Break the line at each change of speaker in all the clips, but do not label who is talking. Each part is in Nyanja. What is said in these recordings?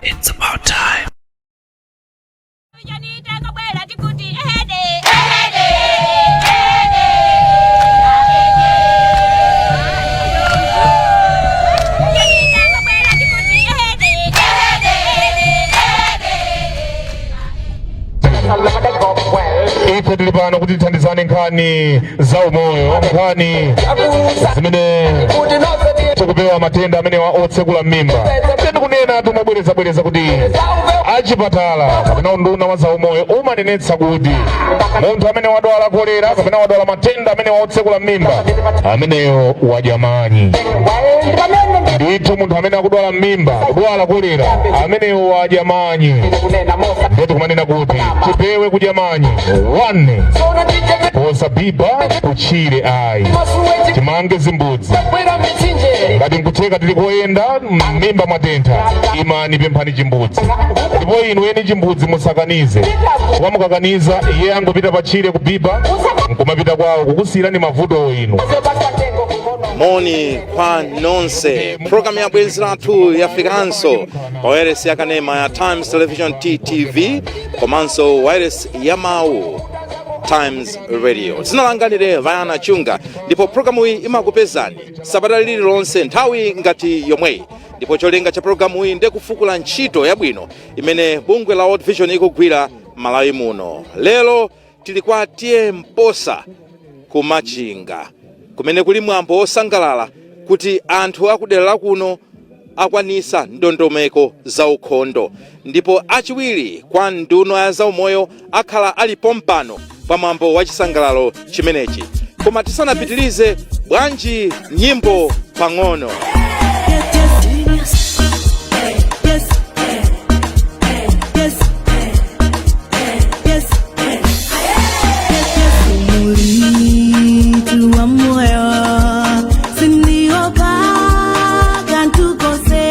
It's about time. Ife tili pano kuti tithandizane nkhani za umoyo, nkhani zimene tikupewa matenda amenewa otsekula m'mimba. Tikunena tumabwerezabwereza kuti achipatala kapena unduna wa zaumoyo umanenetsa kuti munthu amene wadwala kolera kapena wadwala matenda amene waotsekula m'mimba, ameneyo wadya manyi. Ndithu, munthu amene akudwala m'mimba, kudwala kolera, ameneyo wadya manyi. Ndiye tikumanena kuti tipewe kudya manyi. 1, posabiba kutchire ayi, timange zimbudzi. Ngati nkutheka, tili koyenda, m'mimba mwatentha, imani, pemphani chimbudzi. Ndipo inu eni chimbudzi musakanize, kuba mukakaniza, iye angopita patchire kubiba nkumapita kwawo, kukusiyirani mavuto inu.
Moni kwa nonse. Programu ya Bwenzi Lathu yafikanso pa wireless ya kanema ya Times Television, TTV, komanso wireless ya mawu, Times Radio. Dzina langa ndine Vayana Chunga, ndipo programu iyi imakupezani sabata lililonse nthawi ngati yomweyi. Ndipo cholinga cha programu iyi ndiye kufukula ntchito yabwino imene bungwe la World Vision ikugwira Malawi muno. Lero tili kwa T/A Mposa ku Machinga, kumene kuli mwambo wosangalala kuti anthu akudera lakuno akwanisa ndondomeko za ukhondo, ndipo achiwiri kwa nduna ya zaumoyo akhala ali pompano pa mwambo wa chisangalalo chimenechi. Koma tisanapitirize, bwanji nyimbo pang'ono?
Yes, yes, yes, yes, yes. Mulitu wa moyo sindiopa kantu kose,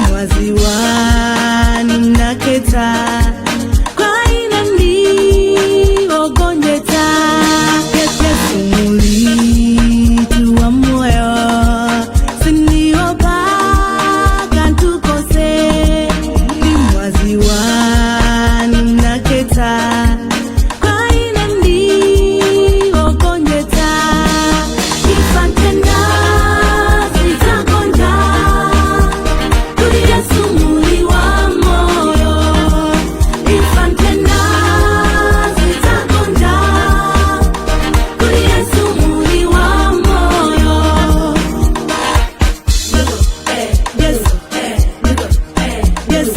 mwazi wanu naketa kwa ine ndiogonjetsa. Yes, yes, mulitu wa moyo sindiopa kantu kose, mwazi wanu naketa kwa ine ndiogonjetsa. Ifantenda zitagonja kuli Yesu muli wa moyo. Ifantenda zitagonja kuli Yesu muli wa moyo. Yes, yes, yes, yes,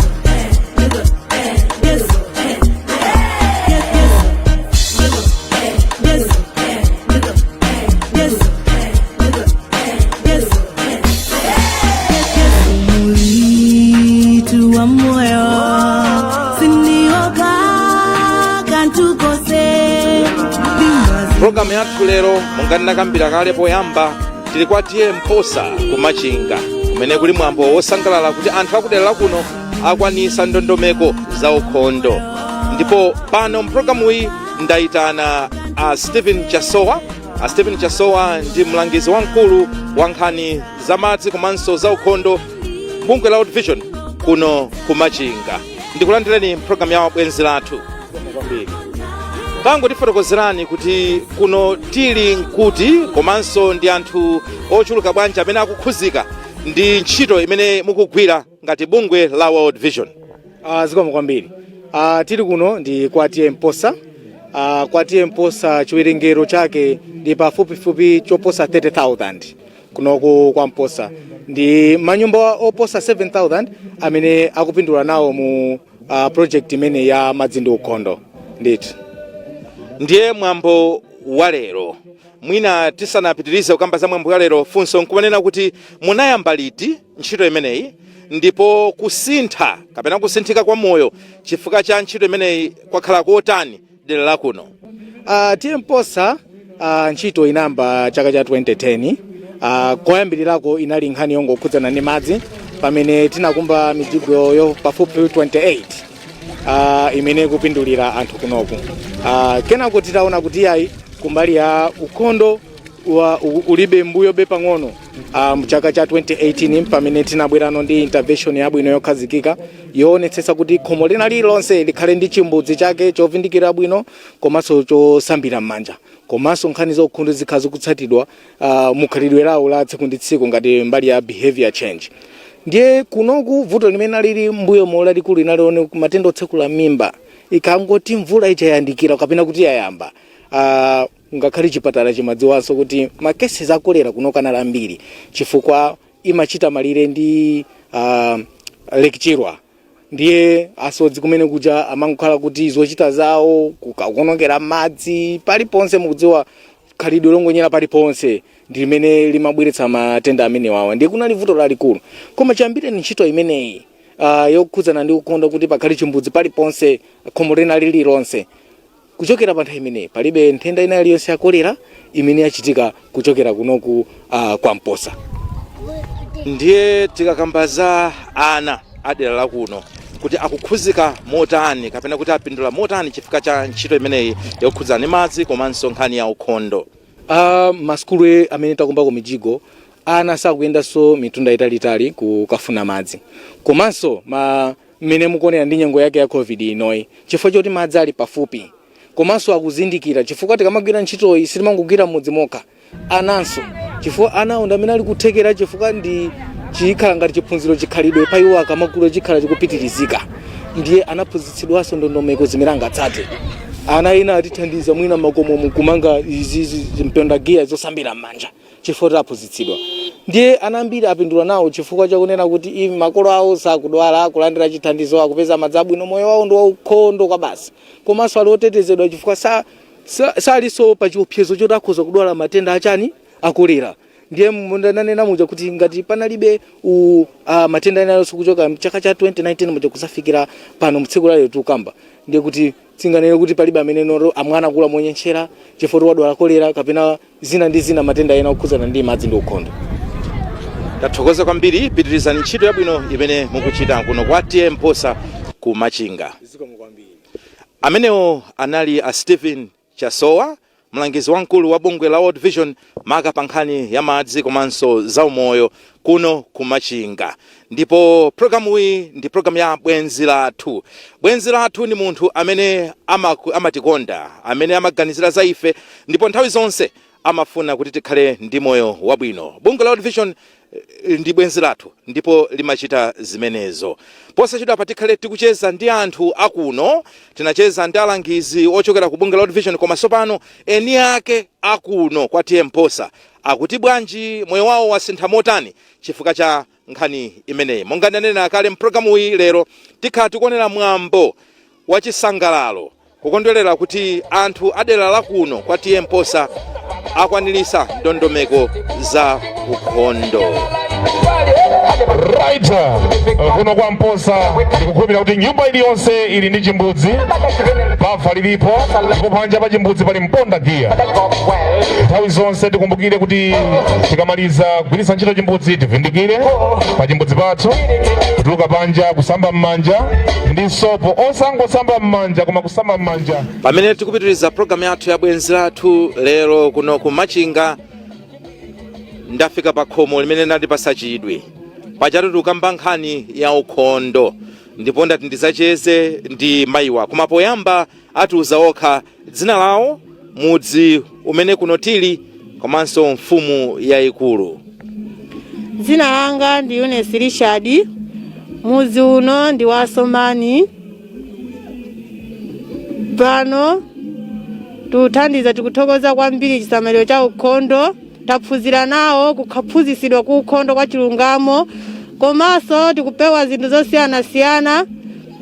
yes, yes, yes, yes. Mulitu wa moyo sindiopa kantu kose.
Programu yathu lero, monga ndinakambira kale poyamba, tili kwa T/A Mposa ku Machinga, kumene kuli mwambo wosangalala kuti anthu akudera lakuno akwanisa ndondomeko za ukhondo. Ndipo pano mpulogalamu iyi ndayitana a Stephen Chasowa. A Stephen Chasowa ndi mlangizi wamkulu wa nkhani za madzi komanso za ukhondo, bungwe la World Vision kuno ku Machinga. Ndikulandireni mpulogalamu ya Bwenzi Lathu.
Kwambiri.
Tangotifotokozerani kuti kuno tili nkuti, komanso ndi anthu ochuluka bwanji amene akukhuzika ndi ntchito imene mukugwira ngati bungwe la World Vision?
Zikomo kwambiri. Tili kuno ndi kwa T/A Mposa. Kwa T/A Mposa chiwerengero chake ndi pafupifupi choposa 30,000 kunoku kwa Mposa, ndi manyumba oposa 7000 amene akupindula nawo mu project imene ya madzi ndi ukhondo ndithu.
Ndiye mwambo wa lero, mwina tisanapitirize kukamba za mwambo wa lero, funso nkumanena kuti munayamba liti ntchito imeneyi, ndipo kusintha kapena kusinthika kwa moyo chifukwa cha ntchito imeneyi kwakhala kotani dera lakuno?
T/A Mposa, ntchito inayamba chaka cha 2010. Koyambirirako inali nkhani yongokhudzana ndi madzi, pamene tinakumba mijigo yo pafupi 28 imene ikupindulira anthu kunoku. Kenako titaona kuti yayi, kumbali ya ukhondo Ulibe mbuyobe pang'ono, mchaka cha 2018 pamene tinabwerano ndi intervention yabwino yokhazikika yoonetsetsa kuti khomo lina lililonse likhale ndi chimbudzi chake chovindikira bwino komanso chosambira m'manja, komanso nkhani za ukhondo zikhala zikutsatidwa mukhalidwe lawo la tsiku ndi tsiku ngati mbali ya behavior change. Ndiye kunoku vuto limene lili mbuyo lalikulu linalione matenda otsekula mimba. Ikangoti mvula ichayandikira kapena kuti yayamba, ngakhale chipatala chimadziwanso kuti ma cases a kolera kuno kanali ambiri, chifukwa imachita malire ndi Lake Chilwa. Ndiye asodzi kumene kuja amangokhala kuti zochita zawo kukakonongera madzi paliponse. Mukudziwa khalidwe longonyera paliponse ndi limene limabweretsa matenda amenewawa. Ndiye kunali vuto lalikulu, koma chiyambireni ntchito imeneyi yokhudzana ndi ukhondo, kuti pakhale chimbudzi paliponse, khomo lina lililonse, kuchokera pa nthawi imeneyi palibe nthenda ina iliyonse ya kolera imene yachitika kuchokera kunoku kwa Mposa.
Ndiye tikakamba za ana adera lakuno kuti akukhuzika motani kapena kuti apindula motani chifukwa cha ntchito imeneyi yokhudzana ndi madzi komanso nkhani ya ukhondo?
Masukulu amene takumbako mijigo, ana sakuyendanso mitunda italitali kukafuna madzi. Komanso ma mmene mukuonera ndi nyengo yake ya COVID inoyi, chifukwa choti madzi ali pafupi, komanso akuzindikira, chifukwa tikamagwira ntchitoyi sitimangogwira m'mudzi mokha, ananso, chifukwa anawo ndi amene ali kuthekera, chifukwa ndi chikhala ngati chiphunziro chikhalidwe pa iwo, akamakula chikhala chikupitirizika. Ndiye anaphunzitsidwanso ndondomeko zimene angatsate. Ana ena atithandiza mwina makomo kumanga izi mpondagiya zosambira m'manja, chifukwa kuti aphunzitsidwa. Ndiye ana ambiri apindula nawo chifukwa chakunena kuti makolo awo sakudwala, akulandira chithandizo, akupeza madzi abwino, moyo wawo ndi waukhondo kwa basi, komanso ali otetezedwa chifukwa salinso pa chiopsezo choti akhoza kudwala matenda achani, akolera. Ndiye ndanena muja kuti ngati panalibe matenda ena alonso kuchoka mchaka cha 2019 muja kusafikira pano mtsiku lalero tikukamba, ndiye kuti singanene kuti palibe amene noro amwana akula monyentchera chifukwa kuti wadwala kolera kapena zina ndi zina, matenda ena okhudzana ndi madzi ndi ukhondo.
Tathokoza kwambiri. Pitirizani ntchito yabwino imene mukuchita kuno kwa T/A Mposa ku Machinga. Amenewo anali a Stephen Chasowa, mlangizi wamkulu wa bungwe la World Vision maka pa nkhani ya madzi komanso zaumoyo kuno ku Machinga. Ndipo programu iyi ndi programu ya Bwenzi Lathu. Bwenzi lathu ndi munthu amene amatikonda, amene amaganizira za ife ndipo nthawi zonse amafuna kuti tikhale ndi moyo wabwino. Bungwe la World Vision ndi bwenzi lathu ndipo limachita zimenezo. Posachedwa tikhale tikucheza ndi anthu akuno. Tinacheza ndi alangizi ochokera ku bungwe la World Vision, koma tsopano eni ake akuno kwa T/A Mposa akuti bwanji, moyo wawo wasintha motani chifukwa cha nkhani imeneyi? Monga ndanena kale mpulogalamu iyi, lero tikhala tikuonera mwambo wachisangalalo kukondwerera kuti anthu adera lakuno kwa T/A Mposa akwanirisa ndondomeko za ukhondo.
Right, kuno kwa Mposa ndikukhulupirira kuti nyumba iliyonse ili ndi chimbudzi, bafa lilipo, ndipo panja pa chimbudzi pali mponda giya. Nthawi zonse tikumbukire kuti tikamaliza kugwiritsa ntchito chimbudzi, tivindikire pa chimbudzi pathu, kutuluka panja kusamba m'manja ndi sopo, osangosamba m'manja koma kusamba m'manja.
Pamene tikupitiriza programu yathu ya Bwenzi Lathu lero kuno ku Machinga, ndafika pa khomo limene ndandipasa chidwi. Pachatu tikukamba nkhani ya ukhondo ndipo ndati ndizacheze ndi mayiwa, koma poyamba atiuza okha dzina lawo, mudzi umene kuno tili komanso mfumu yayikulu.
Dzina langa ndi Eunice Richard. Mudzi uno ndi wa Somani. Pano tikuthandiza, tikuthokoza kwambiri chisamaliro cha ukhondo. Taphunzira nawo kuphunzitsidwa ku ukhondo kwa chilungamo, komanso tikupewa zinthu zosiyanasiyana.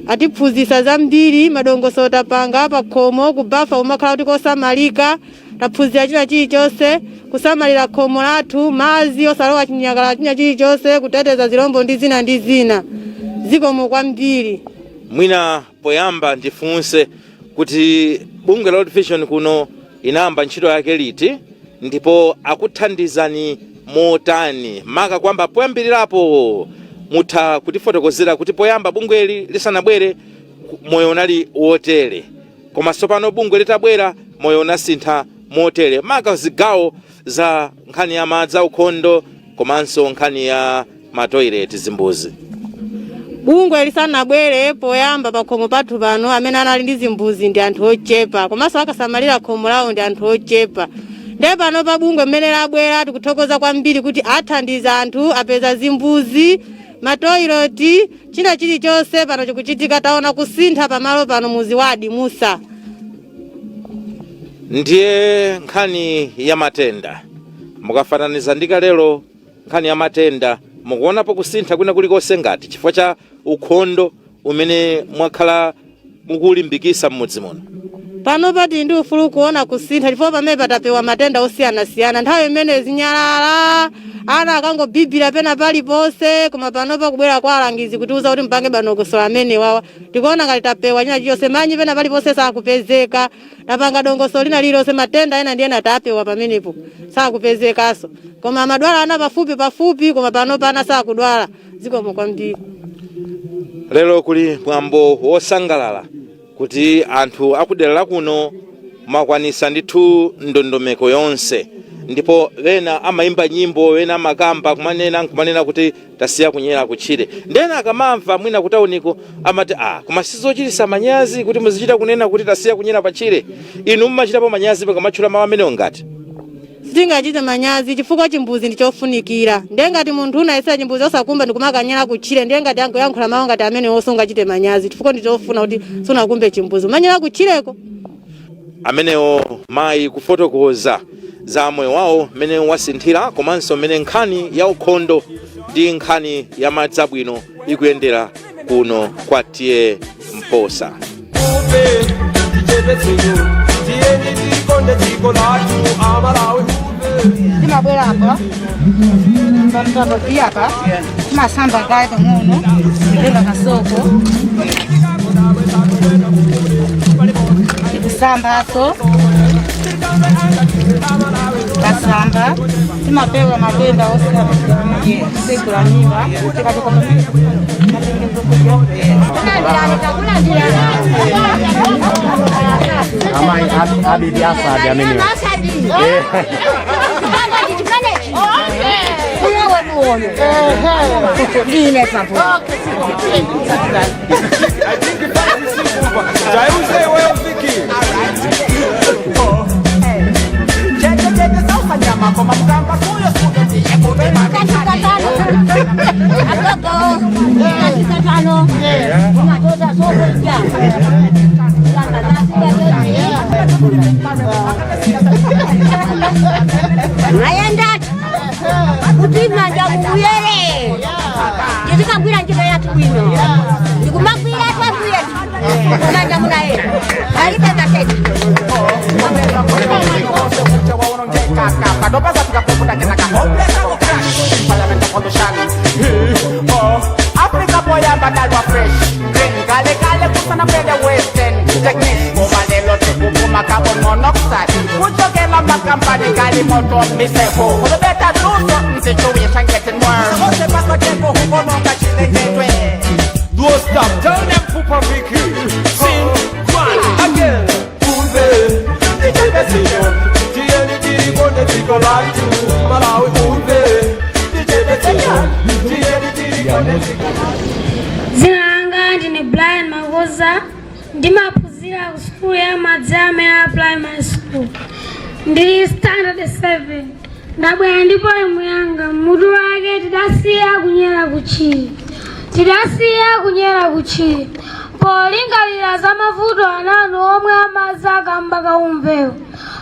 Atiphunzitsa zambiri, madongosolo tapanga pa khomo, kubafa umakhala kuti kosamalika. Taphunzira china chilichonse, kusamalira khomo lathu, madzi osalowa chinyakala, china chilichonse, kuteteza zilombo ndi zina ndi zina. Zikomo kwambiri.
Mwina poyamba ndifunse kuti bungwe la World Vision kuno inayamba ntchito yake liti ndipo akuthandizani motani? Maka kwamba poyambirirapo, mutha kutifotokozera kuti poyamba bungweli lisanabwere moyo unali wotere, koma tsopano bungwe litabwera moyo unasintha motere, maka zigawo Za nkhani ya madzi aukhondo komanso nkhani ya matoilet, zimbuzi.
Bungwe lisanabwere poyamba pakhomo pathu pano, amene anali ndi zimbuzi ndi anthu ochepa, komanso akasamalira khomo lawo ndi anthu ochepa. Ndiye pano pa bungwe mmene labwera, tikuthokoza kwambiri kuti athandiza anthu, apeza zimbuzi, matoileti, china chilichonse pano chikuchitika. Taona kusintha pamalo pano muzi wa Adimusa.
Ndiye nkhani ya matenda, mukafananiza ndi kalelo, nkhani ya matenda mukuonapo kusintha kwina kulikonse ngati chifukwa cha ukhondo umene mwakhala mukulimbikisa m'mudzi muno?
Pano pati ndi ufulu kuona kusintha, chifukwa pamene patapewa matenda osiyanasiyana. Nthawi imene zinyalala, ana akangobibira pena paliponse, koma panopa kubwera kwa alangizi kutiuza kuti mpange madongosolo amene wawa, tikuona ngati tapewa china chilichonse. Manyi pena paliponse sakupezeka, tapanga dongosolo lina lililonse. Matenda ena ndi ena tapewa pamenepo, sakupezekanso. Koma amadwala ana pafupi pafupi, koma pano pana sakudwala. Zikomo kwambiri.
Lero kuli mwambo wosangalala kuti anthu akudera lakuno mwakwanisa ndithu ndondomeko yonse, ndipo ena amayimba nyimbo, ena amakamba kumanena nkumanena kuti tasiya kunyera kutchire. Ndena akamamva mwina kutauniko amati, "Ah, koma sizochitisa manyazi kuti muzichita kunena kuti tasiya kunyera patchire?" Inu mumachitapo manyazi mukamatchula mawu amenewo ngati?
Sitingachite manyazi, chifukwa chimbuzi ndi chofunikira. Ndiye ngati munthu unayesera chimbuzi osakumba ndikumakanyera kutchire, ndiye ngati angoyankhula mawu ngati amene, sungachite manyazi, chifukwa ndi chofuna kuti sunakumbe chimbuzi umanyera kutchireko.
Amenewo mayi kufotokoza za moyo wawo mmene wasinthira, komanso mmene nkhani ya ukhondo ndi nkhani ya madzi abwino ikuyendera kuno kwa T/A Mposa.
Uve tichepetseyo, tiyeni tikonde dziko lathu, Amalawi uve.
Timabwera apa papapi apa, timasamba kaye pang'ono, kutenga kasoko tikusambaso. Kasamba timapewa matenda osiyanasiyana, kutsegula mimba tikachoka pamene matengezo kudya.
Amayi abidi asadi amenewo.
Ndine papo.
Jaiuze iweyo Viki. Chete chete sausanyama koma mukamba kuyo suke tiye.
Agogo, 5, umatoza sokuja. Ayendati kuti manja muyere, tizikagwira ntchito yathu bwino, ndikumagwira twagwira manja munayera, alibe matenda.
Patopasa tikapukuta kenaka hopeless crash environmental pollution. Oh, Africa poyamba dalwa fresh green kale kale kusana pele western techniques, koma lelo tikupuma carbon monoxide kuchokela makampani kali moto miseho. We better do something, situation getting worse. Don't stop, tell them Pupa Vicky. Sing one again. Umve, tichepetseyo, tiyeni tikonde dziko lathu, Malawi umve, tichepetseyo, tiyeni tikonde dziko.
Dzina langa ndine Brian Makoza, ndimaphunzira ku sukulu ya Madzamera Primary School, ndili standard 7. Ndabwera ndi poem yanga, mutu wake "Tidasiya Kunyera Kutchire". Tidasiya kunyera kutchire polingalira za mavuto ananu omwe amadza kamba kaumvewo,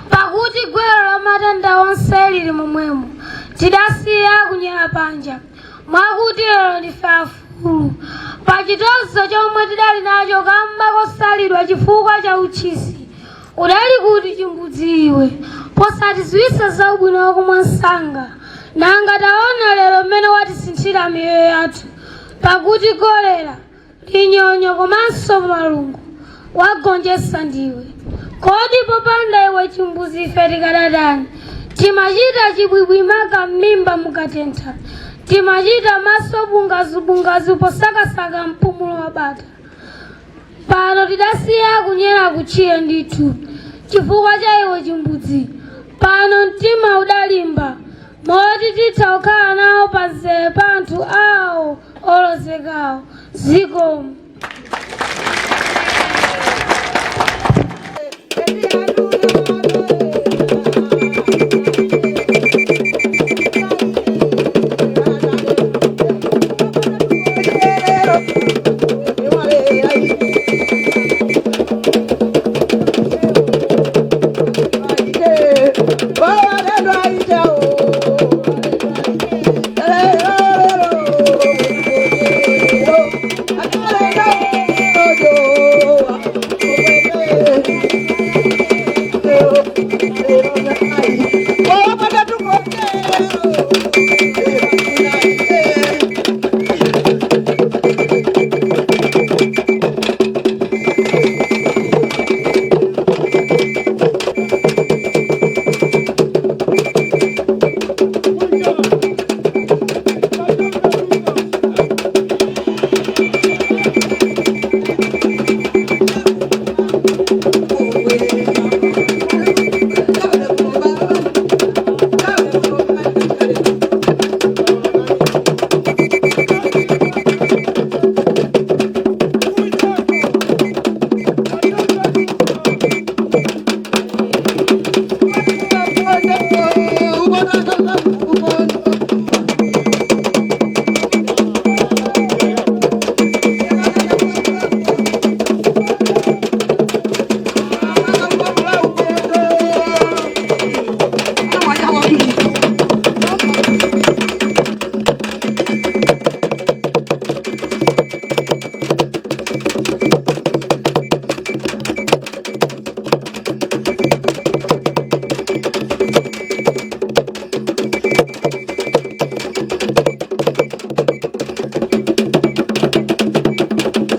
pakuti gwero la matenda onse lili momwemo. Tidasiya kunyera panja, mwakuti lero ndife afulu pachitozo chomwe tidali nacho kamba kosalidwa chifukwa cha uchisi. Udali kuti chimbudzi iwe, posatidziwitsa za ubwino wakumwa msanga? Nanga taona lero mmene watisinthira miyoyo yathu, pakuti kolera, linyonyo komanso malungo wagonjetsa ndiwe. Kodi popanda iwe chimbuzi ife tikadatani? Timachita chibwibwimaka m'mimba mukatentha, timachita maso bungazibungazi posakasaka mpumulo wa bata. Pano tidasiya kunyera kutchire ndithu chifukwa cha iwe chimbudzi. Pano mtima udalimba moti titha kukhala nawo pamzere pa anthu awo olozekawo. Zikomo.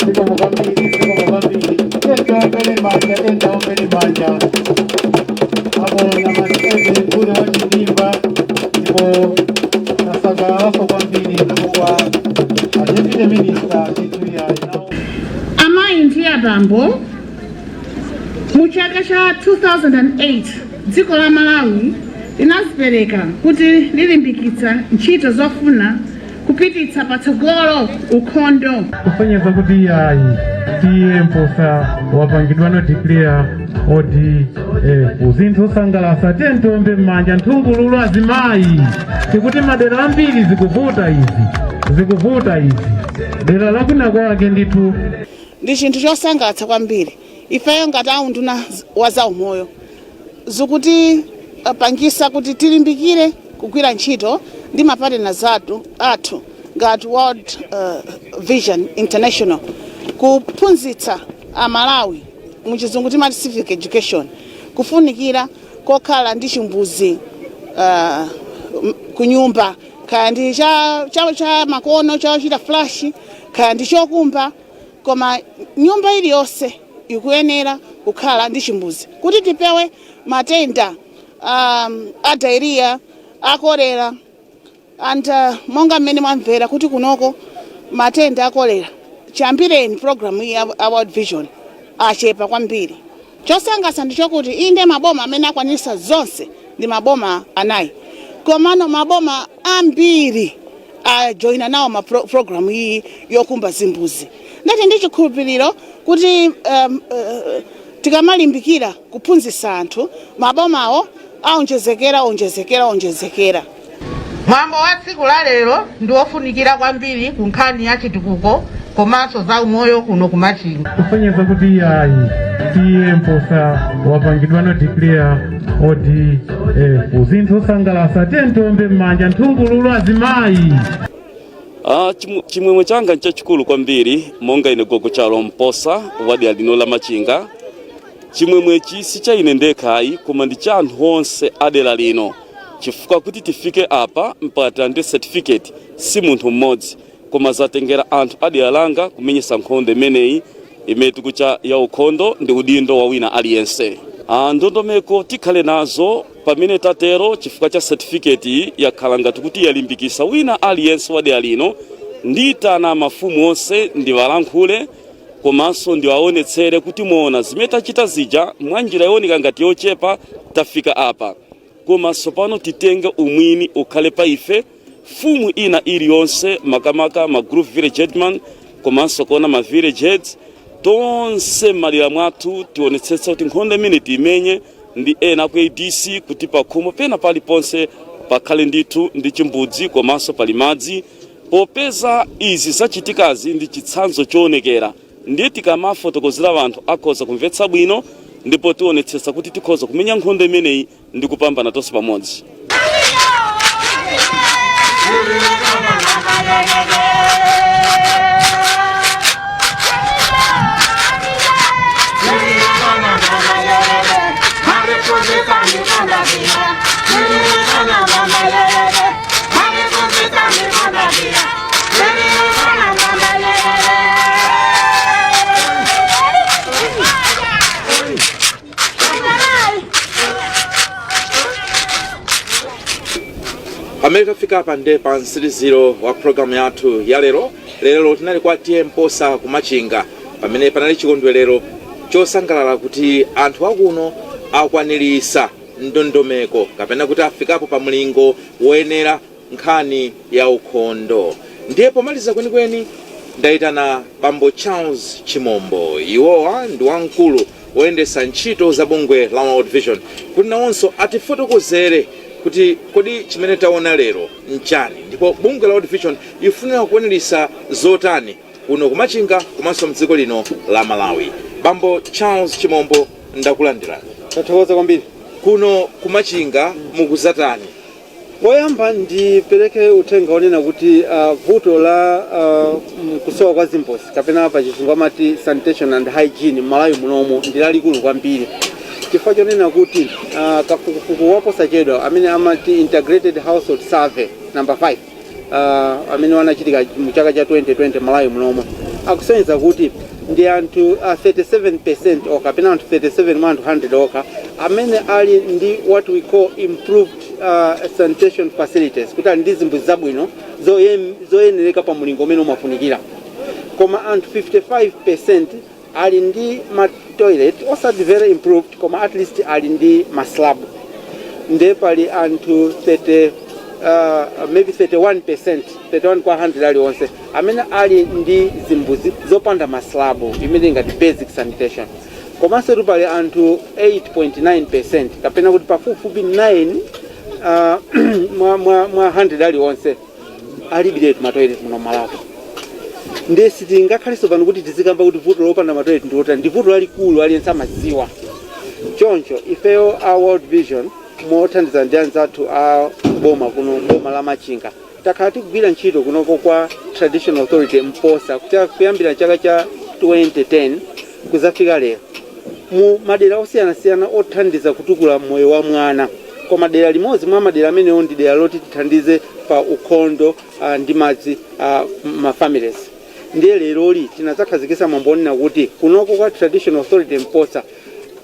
Zikomo kwambiri, zikomo kwambiri. Tentaombele manja, tentaombele manja. Apo na maseve kule wachidimba ndipo tasangalalaso kwambiri chifukwa a deputy minister ndithu yayi nawo.
Amayi ndi abambo, mu chaka cha 2008 dziko la Malawi linazipereka kuti lilimbikitsa ntchito zofuna kupititsa patsogolo ukhondo.
Kusonyeza kuti yayi, T/A Mposa wapangidwano declare ODF, zinthu zosangalatsa. Tentiombe m'manja nthungululu azimayi, tikuti madera ambiri zikuvuta izi, zikuvuta izi dera lakwina kwake ndithu.
Ndi chinthu chosangalatsa kwambiri. Ifeyo ngati aunduna wa zaumoyo zikutipangisa kuti tilimbikire kugwira ntchito ndi mapartners athu ngati World Vision International kuphunzitsa Amalawi, muchizungu timati civic education, kufunikira kokhala ndi chimbuzi kunyumba, kaya ndi cha makono chochita flush, kaya ndi chokumba, koma nyumba iliyonse ikuyenera kukhala ndi chimbuzi kuti tipewe matenda a diarrhea, a kolera. And monga mmene mwamvera kuti kunoko matenda a kolera chiyambireni program iyi ya World Vision achepa kwambiri. Chosangalatsa ndi chokuti inde, maboma amene akwanisa zonse ndi maboma 4, komano maboma ambiri ajoyina nawo ma program iyi yokumba zimbuzi. Ndati ndi chikhulupiriro kuti tikamalimbikira kuphunzitsa anthu, mabomawo aonjezekera, onjezekera, onjezekera.
Mwambo wa tsiku la lero ndi wofunikira kwambiri ku nkhani ya chitukuko komanso za umoyo kuno ku Machinga.
Kusonyeza kuti yayi, T/A Mposa wapangidwano declare ODF, zinthu zosangalatsa. Tentiombe m'manja nthungululu azimayi.
Chimwemwe changa nchachikulu kwambiri monga ine gogo Chalo Mposa wa dera lino la Machinga. Chimwemwechi si cha ine ndekha ayi, koma ndi cha anthu onse a dera lino, chifukwa kuti tifike apa mpaka tilandire certificate si munthu mmodzi, koma zatengera anthu a dera langa kumenyesa nkhondo imeneyi imene tikucha ya ukhondo ndi udindo wa wina aliyense. Ndondomeko tikhale nazo pamene tatero chifukwa cha certificate iyi yakhala ngati kuti yalimbikisa wina aliyense wa dera lino. Ndiyitana mafumu onse ndiwalankhule komanso ndiwaonetsere kuti muona zimene tachita zija mwa njira yooneka ngati yochepa tafika apa. Koma tsopano titenge umwini ukhale pa ife, fumu ina iliyonse, makamaka ma group village headman komanso kuona ma village heads tonse m'madera mwathu, tionetsetsa kuti nkhondo imene tiimenye ndi ena ku ADC kuti pakhomo pena paliponse pakhale ndithu ndi chimbudzi komanso pali madzi, popeza izi zachitikazi ndi chitsanzo choonekera. Ndiye tikamafotokozera anthu akhoza kumvetsa bwino, ndipo tionetsetsa kuti tikhoza kumenya nkhondo imeneyi ndi kupambana tonse pamodzi.
Pamene tafika apa nde pa mtsiriziro wa programu yathu ya lero. Lero tinali kwa T/A Mposa kumachinga, pamene panali chikondwerero chosangalala kuti anthu akuno akwanirisa ndondomeko kapena kuti afikapo pa mlingo woyenera nkhani ya ukhondo. Ndiye pomaliza kwenikweni ndayitana Bambo Charles Chimombo, iwowa ndi wamkulu woyendesa ntchito za bungwe la World Vision, kuti nawonso atifotokozere kuti kodi chimene taona lero nchani, ndipo bungwe la World Vision ifunira kukwanirisa zotani kuno kumachinga komanso mdziko lino la Malawi. Bambo Charles Chimombo, ndakulandirani.
Tathokoza kwambiri.
Kuno kumachinga mukuzatani?
Poyamba ndipereke uthenga wonena kuti vuto la kusowa kwa zimbudzi, kapena pa Chizungu amati sanitation and hygiene, m'Malawi munomu ndi lalikulu kwambiri, chifukwa chonena kuti kafukufuku waposachedwa amene amati Integrated Household Survey number 5, amene wanachitika mu chaka cha 2020 Malawi munomo, akusonyeza kuti ndi anthu 37% okha, kapena anthu 37 mwa anthu 100 okha, amene ali ndi what we call improved sanitation facilities, kuti ali ndi zimbudzi zabwino zoyenereka pa mulingo umene umafunikira. Koma anthu 55% ali ndi ma toilet osati very improved, koma at least ali ndi ma slab. Nde pali anthu 30, maybe 31%, 31 kwa 100 aliwonse amene ali ndi zimbudzi zopanda ma slab, imene ngati basic sanitation. Komanso tu pali anthu 8.9%, kapena kuti pafupifupi 9 mwa 100 aliwonse, alibiretu ma toilet muno Malawi. Ndiye sitingakhalenso pano kuti tizikamba kuti vuto lopanda ma toilet ndi lotani. Ndi vuto lalikulu, aliyense amadziwa choncho. Ifeyo a World Vision, mothandiza ndi anzathu a boma kuno, boma la Machinga, takhala tikugwira ntchito kunoko kwa Traditional Authority Mposa kuyambira chaka cha 2010 kuzafika lero mu madera osiyanasiyana othandiza kutukula moyo wa mwana. Koma dera limodzi mwa madera amenewo ndi dera loti tithandize pa ukhondo ndi madzi ma families. Ndiye leroli tinadzakhazikitsa mwambo onena kuti kunoko kwa Traditional Authority Mposa,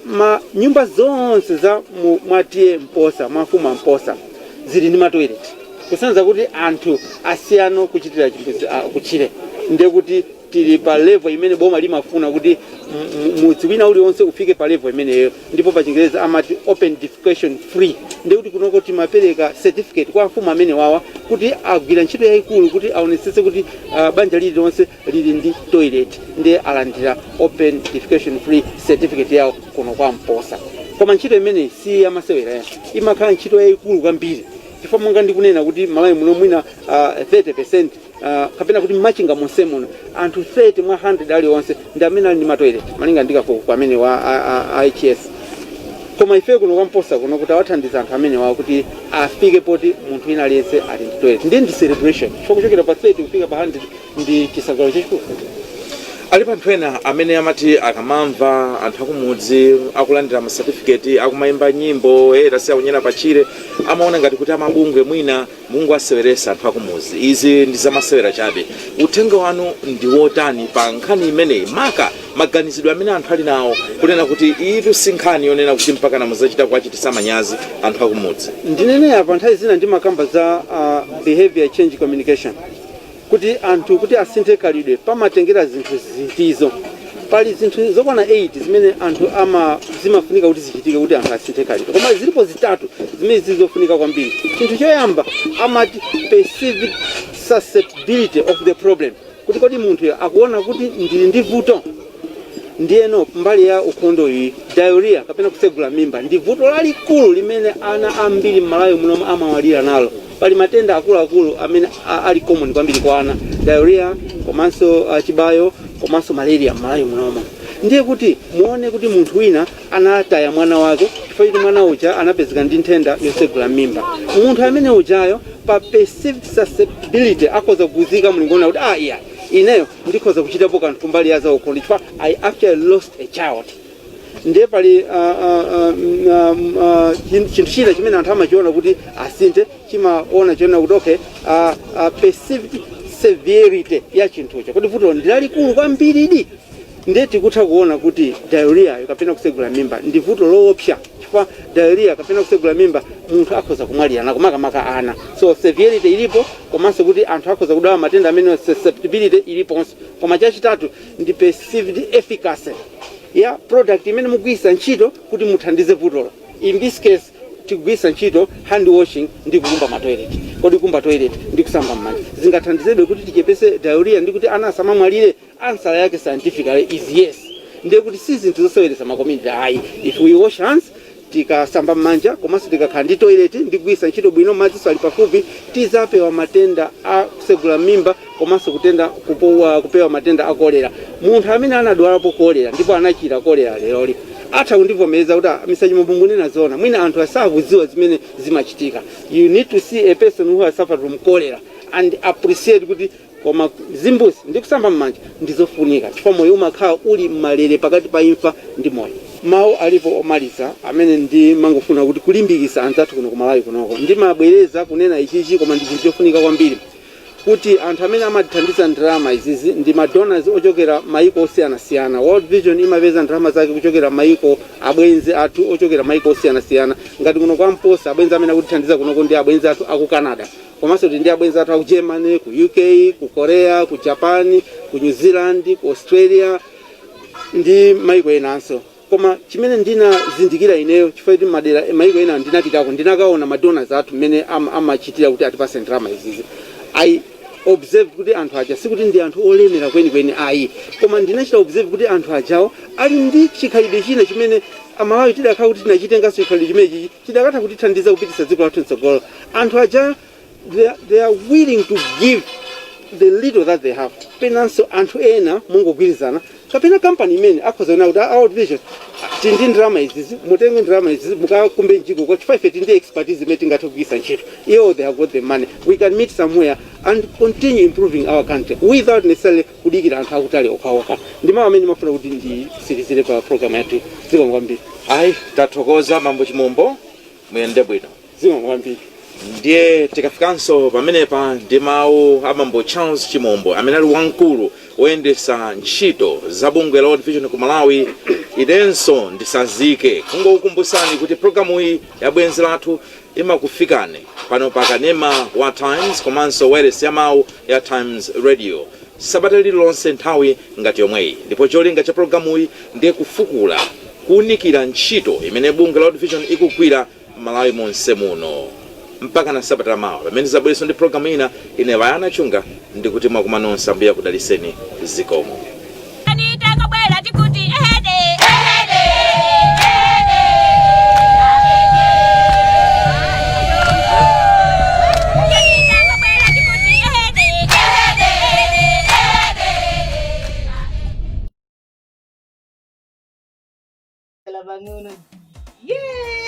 ma nyumba zonse za mwa T/A Mposa, mwa mfumu Mposa, zili ndi ma toilet, kusonyeza kuti anthu asiyano kuchitira chimbudzi kutchire. Ndiye kuti tili pa level imene boma limafuna kuti mudzi wina uliwonse ufike pa level imeneyo, ndipo pa Chingerezi amati open defecation free. Ndiye kuti kunoko timapereka certificate kwa mfumu amene wawa kuti agwira ntchito yayikulu kuti aonetsetse kuti banja lililonse lili ndi toilet, ndiye alandira open defecation free certificate yawo kuno kwa Mposa. Koma ntchito imeneyi si yamasewera ya, imakhala ntchito yayikulu kwambiri, chifukwa monga ndikunena kuti Malawi muno mwina 30%, kapena kuti Machinga monse muno anthu 30 mwa 100 aliwonse ndi amene ali ndi ma toilet, malinga ndi kafukufuku amene wa IHS. Koma ife kuno kwamposa kuno kuti awathandiza anthu amene wawo kuti afike poti munthu wina aliyense ali ndi toilet, ndiye ndi celebration, chifukwa kuchokera pa 30 kufika pa 100 ndi chisangalalo chachikulu.
Alipo anthu ena amene amati akamamva anthu akumudzi akulandira masatifiketi, akumayimba nyimbo, tasiya kunyera pachire, amaona ngati kuti amabungwe mwina mungu aseweresa anthu akumudzi, izi ndi zamasewera chabe. Uthenga wanu ndi wotani pa nkhani imeneyi, maka maganizidwe amene anthu ali nawo kunena kuti itu si nkhani yonena kuti mpaka namuzachita kuwachitisa manyazi anthu akumudzi?
Ndinene apa, nthawi zina ndimakamba za behavior change communication, kuti anthu kuti asinthe khalidwe pamatengera zinthu zitizo. Pali zinthu zokwana 8 zimene anthu ama zimafunika kuti zichitike kuti anthu asinthe khalidwe, koma zilipo zitatu zimene zizofunika kwambiri. Chinthu choyamba amati perceived susceptibility of the problem, kuti kodi munthu akuona kuti ndili ndi vuto. Ndiyeno mbali ya ukhondo iyi, diarrhea kapena kutsegula mimba ndi vuto lalikulu limene ana ambiri m'Malawi muno amawalira nalo. Pali matenda akuluakulu amene ali common kwambiri kwa ana: diarrhea, komanso chibayo, komanso malaria m'Malawi munomo. Ndiye kuti muone kuti munthu wina anataya mwana wake chifukwa choti mwana uja anapezeka ndi nthenda yotsegula mimba. Munthu amene ujayo pa perceived susceptibility akhoza kuzika mlingona kuti, "Ah, iya, ineyo ndikhoza kuchitapo kanthu kumbali ya zaukhondo chifukwa I actually lost a child." Ndiye pali chinthu china chimene anthu amachiona kuti asinthe, chimaona chiona kuti, okay, perceived severity ya chinthucho, kuti vuto ndi lalikulu kwambiridi. Ndiye tikutha kuona kuti diarrhea kapena kusegula mimba ndi vuto loopsa, chifukwa diarrhea kapena kusegula mimba munthu akhoza kumwalira nako, makamaka ana. So severity ilipo, komanso kuti anthu akhoza kudwala matenda amene, susceptibility iliponso. Koma chachitatu ndi perceived efficacy ya product imene mugwiritsa ntchito kuti muthandize vutolo. In this case tikugwiritsa ntchito hand washing ndi kukumba matoilet. Kodi kumba toilet ndi kusamba m'manja zingathandizebe kuti tichepese diarrhea ndi kuti ana asamamwalire? Answer yake scientifically is yes. Ndiye kuti si zinthu zoseweretsa ma community ayi. If we wash hands, tikasamba m'manja, komanso tikakhala ndi toilet ndi kugwiritsa ntchito bwino, madzinso ali pafupi, tizapewa matenda a kusegula mimba komanso kutenda kupewa matenda a kolera. Munthu amene anadwalapo kolera ndipo anachira kolera leroli atha kundivomereza kuti, "Ah, Mr. Chimombo, munena zoona. Mwina anthu asakudziwa zimene zimachitika." You need to see a person who has suffered from cholera and appreciate kuti koma zimbuzi ndi kusamba m'manja ndizofunika, chifukwa moyo umakhala uli mmalere pakati pa imfa ndi moyo. Mawu alipo omaliza amene ndimangofuna kuti kulimbikitsa anzathu kuno kumalawi kunoko. Ndimabwereza kunena ichichi, koma ndi chinthu chofunika kwambiri, kuti anthu amene amatithandiza ndalama izizi ndi madonors ochokera maiko osiyanasiyana. World Vision imapeza ndalama zake kuchokera maiko abwenzi athu ochokera maiko osiyanasiyana. Ngati kuno kwa Mposa, abwenzi amene akutithandiza kunoko ndi abwenzi athu aku Canada, komanso tili ndi abwenzi athu aku Germany, ku UK, ku Korea, ku Japan, ku New Zealand, ku Australia ndi maiko enanso. Koma chimene ndinazindikira ineyo, chifukwa kuti madera maiko ena ndinapitako, ndinakaona madonors athu mmene amachitira kuti atipase ndalama izizi, I observe kuti anthu aja sikuti ndi anthu olemera kwenikweni ayi, koma ndinachita observe kuti anthu ajawo ali ndi chikhalidwe china chimene Amalawi tidakhala kuti tinachitenganso. Chikhalidwe chimenechi chidakatha kutithandiza kupititsa dziko lathu mtsogolo. Anthu aja they are willing to give the little that they have. Penanso anthu ena mungogwirizana kapena kampani imene akhoza kuona kuti, "Ah, World Vision, tili ndi ndalama izizi, mutenge ndalama izizi mukakumbe mjigo kwa chifukwa ife tili ndi expertise imene tingathe kugwiritsa ntchito. Iwo they have got the money. We can meet somewhere and continue improving our country without necessarily kudikira anthu akutali okhaokha." Ndi mawu amene ndimafuna kuti ndisirizire pa program yathu. Zikomo kwambiri.
Ayi, tathokoza Mambo Chimombo, muyende bwino.
Zikomo kwambiri.
Ndiye tikafikanso pamenepa ndi mawu a Bambo Charles Chimombo amene ali wamkulu woyendesa ntchito za bungwe la World Vision ku Malawi, inenso ndisazike kungokukumbusani kuti programu iyi ya Bwenzi Lathu imakufikani pano pa kanema wa Times komanso wireless ya mawu ya Times Radio sabata lililonse nthawi ngati yomweyi. Ndipo cholinga cha programuyi ndiye kufukula, kuwunikira ntchito imene bungwe la World Vision ikugwira Malawi monse muno. Mpaka na sabata lamawa pamene zabwereso ndi programu ina, ine Vayana Chunga ndikuti mwakuma nonse, Ambuye akudaliseni. Zikomo.
Takabwera tikuti ehede ehede ehede. Takabwera tikuti ehede ehede ehede.
Pang'ono. Yeah!